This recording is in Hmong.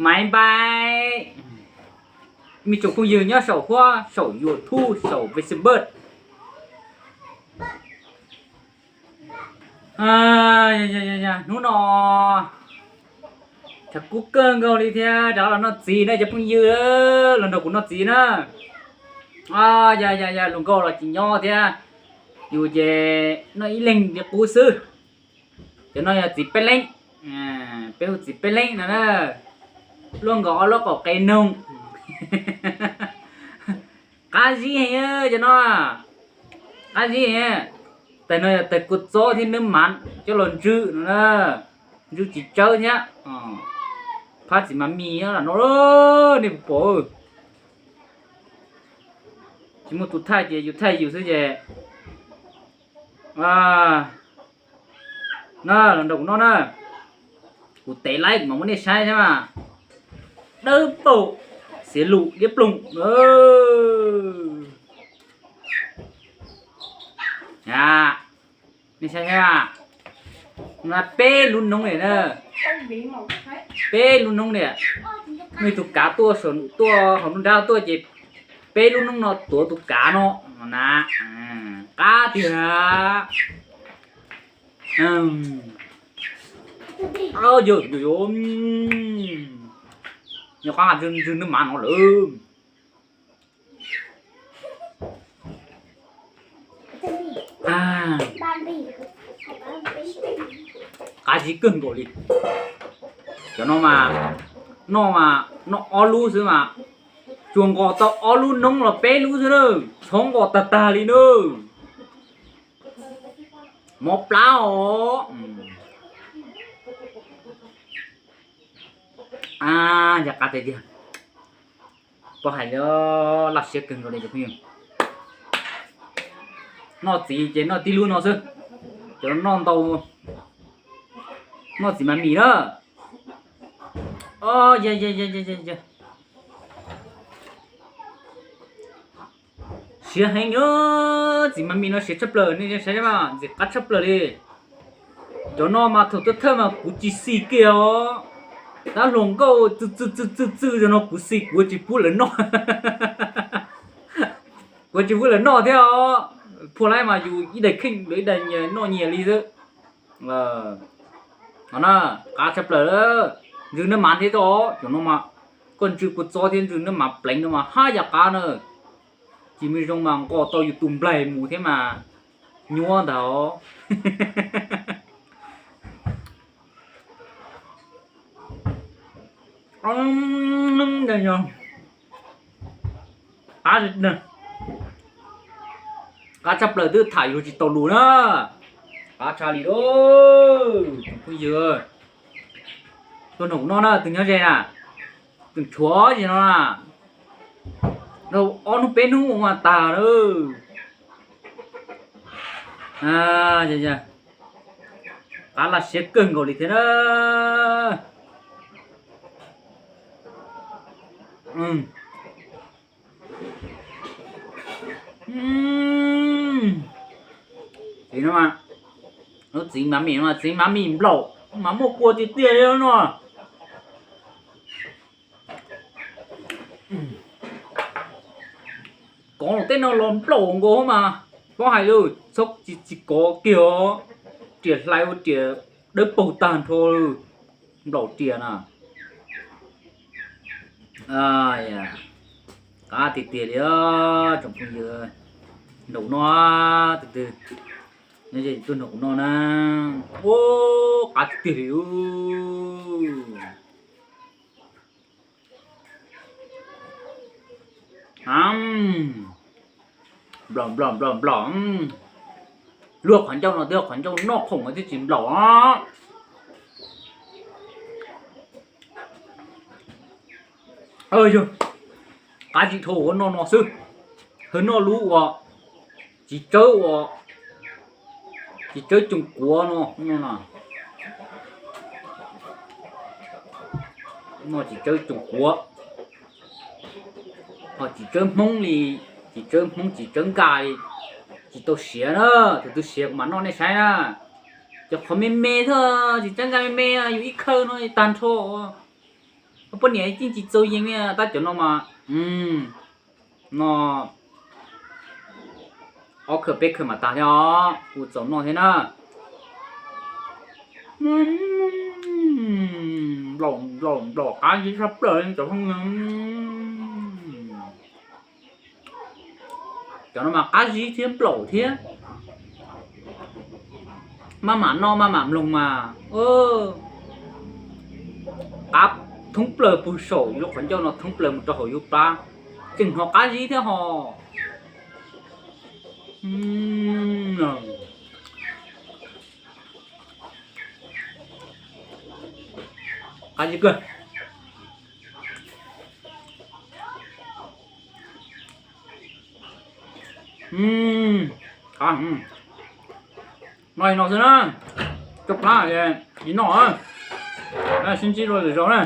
Maiv npaiv, mej tsoom phooj ywg nyob saum huab saum YouTube saum Facebook. Hnub no thav kub kawg nkaus li thiab, rov los noj txiv na cov phooj ywg, los nrog kuv noj txiv na. Yog yog yog luag nkauj los tsis nyob thiab, yus ces noj ib leeg li qub xwb. Cov no yog txiv peb leeb, peb hu txiv peb leeb no na. Luaj nkaus ob lub qaum qe noog. Qab zib heev cov no, qab zib heev. Tais no yog tais kua txob thiab nab mav coj los ntsw no na, ntsw txiv tsawb thiab. Phab txiv mas mis no, nej puas pom? Tsis muaj tus thaij ces yus thaij yus xwb ces. Na, los nrog kuv noj na. Kuv tev laib kuv mam muab nej saib thiab mas. Dawb paug, xiav lus liab ploog. Nej saib thiab, peb lub noob li na, peb lub noob li. Muaj ib tug kav tuaj, tuaj hauv nruab nrab tuaj ces peb lub noob no tuav tus kav no na. Qab tiag. Nyob qab ntsw nab mav no lawm. Qab zib kawg nkaus li. Cov no mas, noj mas noj ob lub xwb mas, tsuas nqos tau ob lub noob los peb lub xwb na, txhob nqos tag tag li na. Mob plab os. Yog qab tiag tiag. Pov hais li, laj siab kawg nkaus li cov phooj ywg. Noj txiv ces noj tib lub no xwb, cov noj ntau, noj txiv mas mis na. Siav heev os, txiv mas mis no siav tshaj plaws, nej saib mas ntxim qab tshaj plaws li. Cov no mas thaum thawj thawj mas kuv tsis xis kiag os. Tab hluas nkauj txw txw txw txw txw zoo no kuv xis kuv tsis pub lawv noj. Kuv tsis pub lawv noj thiab os. Phua laib mas yus ib daim kheej lawv ib daim nyias noj nyias li xwb. Qab tshaj plaws, ntsw nab mav thiab os, cov no mas koj ntsw kua txob thiab ntsw nab mav pleev no mas haj yam qab na. Tsis muaj zoo mas nqos tau yus tus nplaig mus thiab mas nyuaj ntag os. Qab tshaj plaws twb tham yuav tsis tau lus na. Qab tshaj li lauj, tsoom phooj ywg. Tuaj nrog kuv noj na, tus nyob ze na, tus tshuav ze no na. Ob hnub peb hnub ua mas tag lawm. Qab laj siab kawg nkaus li thiab na. Txiv no, lub txiv mav mis no, txiv mav mis nplaum mas muaj kua tiag tiag li no. Kov tej no los nplaum nkaus mas, paub hais lawm, txhob tsis tsis kov kiag os. Riam hlais ua riam dawb paug tag nrho, nplaum riam na. Qab tiag tiag li tsoom phooj ywg, nraum no tus twg nyob ze tuaj nrog kuv noj na. Ua qab tiag tiag li. Nplaum nplaum nplaum nplaum. Luag qhov ncauj no twb yog qhov ncauj noj khoom thiaj tsis nplaum os. Yog qab zib dhau ua noj no xwb. Hawv noj lub uas txiv tsawb uas, txiv tsawb coom kuav no, no txiv tsawb coom kuav, ho txiv tsawb Hmoob li, txiv tsawb Hmoob txiv tsawb nkag li, tsis tau siav na. Tus twg siav kuv mam noj nej saib na. Cov qhov me me thiab, tsis txhob nkag me me, yus ib khawb no tag nrho. Poj niam yeej tsis txaus yees li tab cov no mas, no ob khawb peb khawb mas tag thiab os, kuv txaus noj thiab na. Nplaum nplaum nplaum qab zib tshaj plaws li cov phooj ywg. Cov no mas qab zib thiab nplaum thiab. Maj mam noj maj mam mloog mas, qab thoob plaws puag saum yus lub qhov ncauj no thoob plaws mus rau hauv yus plab, tseem hnov qab zib thiab hos. Qab zib kawg. Noj li no xwb na, coj plab tsis noj, sib ntsib dua lwm zaus na.